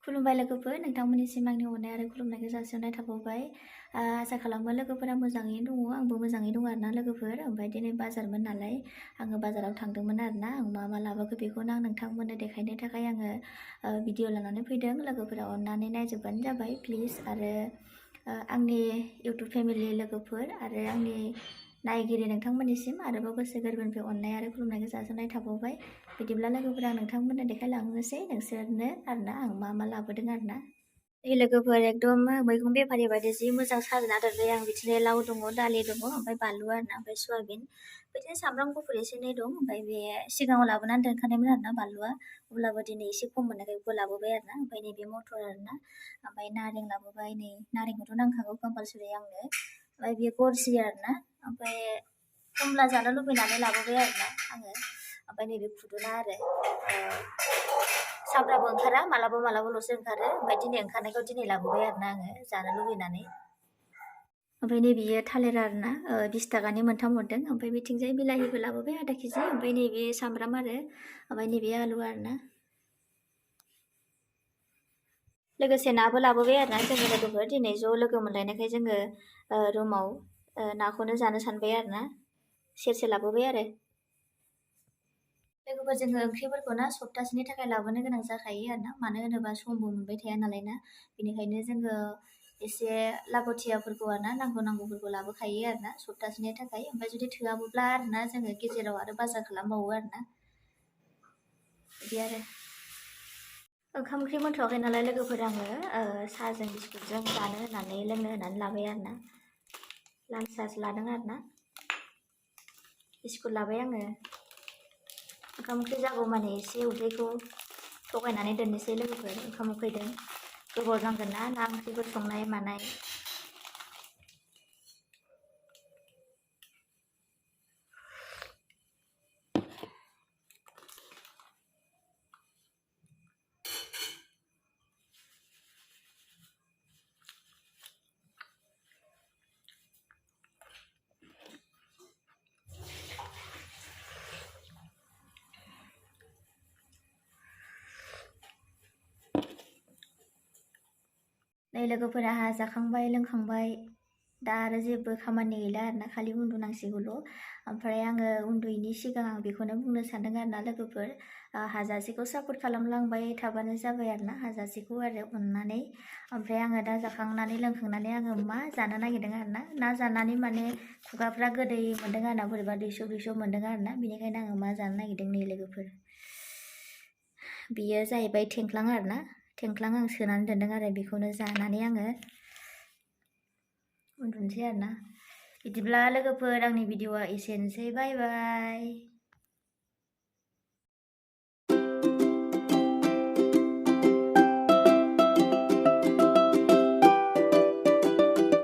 खुलुमबाय लोगोफोर, नोंथांमोननिसिम आंनि अननाय आरो खुलुमनायखौ जासिहरनाय थाबावबाय। आसा खालामो लोगोफोरा मोजाङैनो दङ, आंबो मोजाङै दङ आरोना लोगोफोर। ओमफ्राय दिनै बाजारमोन नालाय आङो बाजाराव थांदोंमोन आरोना। आं मा मा लाबोखो बेखौनो आं नोंथांमोननो देखायनो थाखाय आङो भिडिअ लानानै फैदों। लोगोफोरा अननानै नायजोबबानो जाबाय प्लिज। आरो आंनि इउटुब फेमिलि लोगोफोर आरो आंनि नायगिरि नोंथांमोननिसिम आरोबाव गोसो गोरबोनिफ्राय अननाय आरो खुलुमनायखौ जासिहरनाय थाबावबाय। बिदिब्ला लोगोफोरा आं नोंथांमोननो देखायलांनोसै नोंसोरनो आरोना आं मा लाबोदों आरोना। लोगोफोर एकदम मैगं बेफारि बायदि जि मोजां साजायना दोनबाय आं। बिदिनो लाव दङ, दालि दङ, ओमफ्राय बानलु आरोना, ओमफ्राय सयाबिन, बिदिनो सामब्राम गुफुर एसे एनै दं। ओमफ्राय बे सिगाङाव लाबोनानै दोनखानायमोन आरोना बानलुआ, अब्लाबो दिनै एसे खम मोननायखाय बेखौ लाबोबाय आरोना। ओमफ्राय नैबे मटर आरोना, ओमफ्राय नारें लाबोबाय, नै नारेंखौथ' नांखागौ कम्पालसरि आंनो। ओमफ्राय बेयो गरसि आरोना, ओमफ्राय खमला जानो लुबैनानै लाबोबाय आरोना आङो। ओमफ्राय नैबे खुदुना आरो सामफ्रामबो ओंखारा, मालाबाल'सो ओंखारो। ओमफ्राय दिनै ओंखारनायखौ दिनै लाबोबाय आरोना आङो जानो लुबैनानै। ओमफ्राय नैबे थालिर आरोना 20 थाखानि मोनथाम हरदों। ओमफ्राय बिथिंजाय बिलाहिबो लाबोबाय आधा केजि। ओमफ्राय नैबे सामब्राम आरो ओमफ्राय नैबे आलु आरोना। लोगोसे नाबो लाबोबाय आरोना जोङो लोगोफोर दिनै ज' लोगो मोनलायनायखाय जोङो रुमाव नाखौनो जानो सानबाय आरोना, सेरसे लाबोबाय आरो। लोगोफोर जोङो ओंख्रिफोरखौ ना सप्तासेनि थाखाय लाबोनो गोनां जाखायो आरोना, मानो होनोबा समबो मोनबाय थाया नालाय ना। बेनिखायनो जोङो एसे लागथियाफोरखौ आरोना नांगौफोरखौ लाबोखायो आरोना सप्तासेनि थाखाय। ओमफ्राय जुदि थोआबोब्ला आरोना जोङो गेजेराव आरो बाजार खालामबावो आरोना, बिदि आरो। ओंखाम ओंख्रि मोनथ'वाखै नालाय लोगोफोर आङो साहाजों बिस्कुटजों जानो होननानै लोंनो होननानै लाबाय आरोना। लाल साहासो लादों आरोना, बिस्कुट लाबाय आङो। ओंखाम ओंख्रि जागौ माने एसे उदैखौ थगायनानै दोननोसै लोगोफोर, ओंखाम उखैदों, गोबाव नांगोन ना ओंख्रिफोर संनाय मानाय। नै लोगोफोरा जाखांबाय लोंखांबाय, दा आरो जेबो खामानि गैला आरोना, खालि उन्दुनांसिगौल'। ओमफ्राय आङो उन्दुयैनि सिगां आं बेखौनो बुंनो सानदों आरोना लोगोफोर, हाजासेखौ सापर्ट खालामलांबाय थाबानो जाबाय आरोना, हाजासेखौ आरो अननानै। ओमफ्राय आङो दा जाखांनानै लोंखांनानै आङो मा जानो नागिरदों आरोना, ना जानानै माने खुगाफ्रा गोदै मोनदों आरोना, बोरैबा दैसब मोनदों आरोना। बेनिखायनो आङो मा जानो नागिरदों नै लोगोफोर, बेयो जाहैबाय थेंख्लां आरोना। थेंख्लां आं सोनानै दोनदों आरो, बेखौनो जानानै आङो उन्दुनोसै आरोना। बिदिब्ला लोगोफोर आंनि भिडिअआ एसेनोसै, बाय बाय।